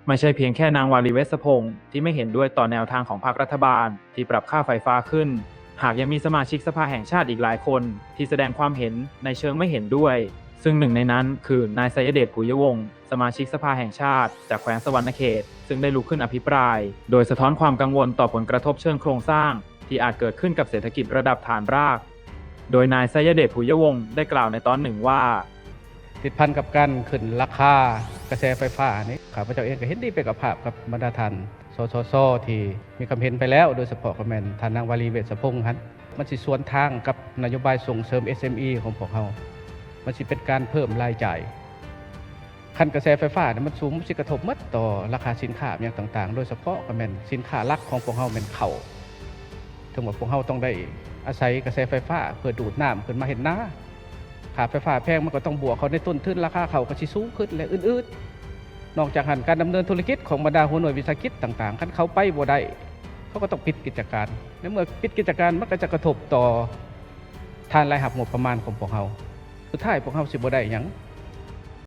ไม่ใช่เพียงแค่นางวาลี เวชสะพงษ์ ที่ไม่เห็นด้วยต่อแนวทางของพรรครัฐบาลที่ปรับค่าไฟฟ้าขึ้น หากยังมีสมาชิกสภาแห่งชาติอีกหลายคนที่แสดงความเห็นในเชิงไม่เห็นด้วย ซึ่งหนึ่งในนั้นคือนายไซยเดช ภูยวงศ์ สมาชิกสภาแห่งชาติจากแขวงสะหวันนะเขต ซึ่งได้ลุกขึ้นอภิปราย โดยสะท้อนความกังวลต่อผลกระทบเชิงโครงสร้าง ที่อาจเกิดขึ้นกับเศรษฐกิจระดับฐานราก โดยนายไซยเดช ภูยวงศ์ ได้กล่าวในตอนหนึ่งว่า ຕິດພັນກັບການຂຶ້ນລາຄາກະແສໄຟຟ້ານີ້ ຂ້າພະເຈົ້າເອງກໍເຫັນດີເປັນເອກະພາບກັບບັນດາທ່ານ ສສຊ ທີ່ມີຄຳເຫັນໄປແລ້ວ ໂດຍສະເພາະກໍແມ່ນທ່ານນາງວາລີ ເວດສະພົງຫັ້ນ ມັນຊິສວນທາງກັບນະໂຍບາຍສົ່ງເສີມ ເອັສເອັມອີ ຂອງພວກເຮົາ ມັນຊິເປັນການເພີ່ມລາຍຈ່າຍ ຄັນກະແສໄຟຟ້ານີ້ມັນສູງ ມັນຊິກະທົບໝົດຕໍ່ລາຄາສິນຄ້າຫຍັງຕ່າງໆ ໂດຍສະເພາະກໍແມ່ນສິນຄ້າຫຼັກຂອງພວກເຮົາແມ່ນເຂົ້າ ເຖິງວ່າພວກເຮົາຕ້ອງໄດ້ອາໄສກະແສໄຟຟ້າເພື່ອດູດນ້ຳຂຶ້ນມາເຮັດນາ ຄ່າໄຟຟ້າແພງ ມັນກໍຕ້ອງບວກເຂົ້າໃນຕົ້ນທຶນ ລາຄາເຂົ້າກໍຊິສູງຂຶ້ນ ແລະ ອື່ນໆ. ນອກຈາກນັ້ນ ການດຳເນີນທຸລະກິດຂອງບັນດາຫົວໜ່ວຍວິສາຫະກິດຕ່າງໆ ຄັນເຂົາໄປບໍ່ໄດ້ ເຂົາກໍຕ້ອງປິດກິດຈະການ ໃນເມື່ອປິດກິດຈະການ ມັນກໍຈະກະທົບຕໍ່ຖານລາຍຮັບງົບປະມານຂອງພວກເຮົາ ສຸດທ້າຍພວກເຮົາຊິບໍ່ໄດ້ຫຍັງ.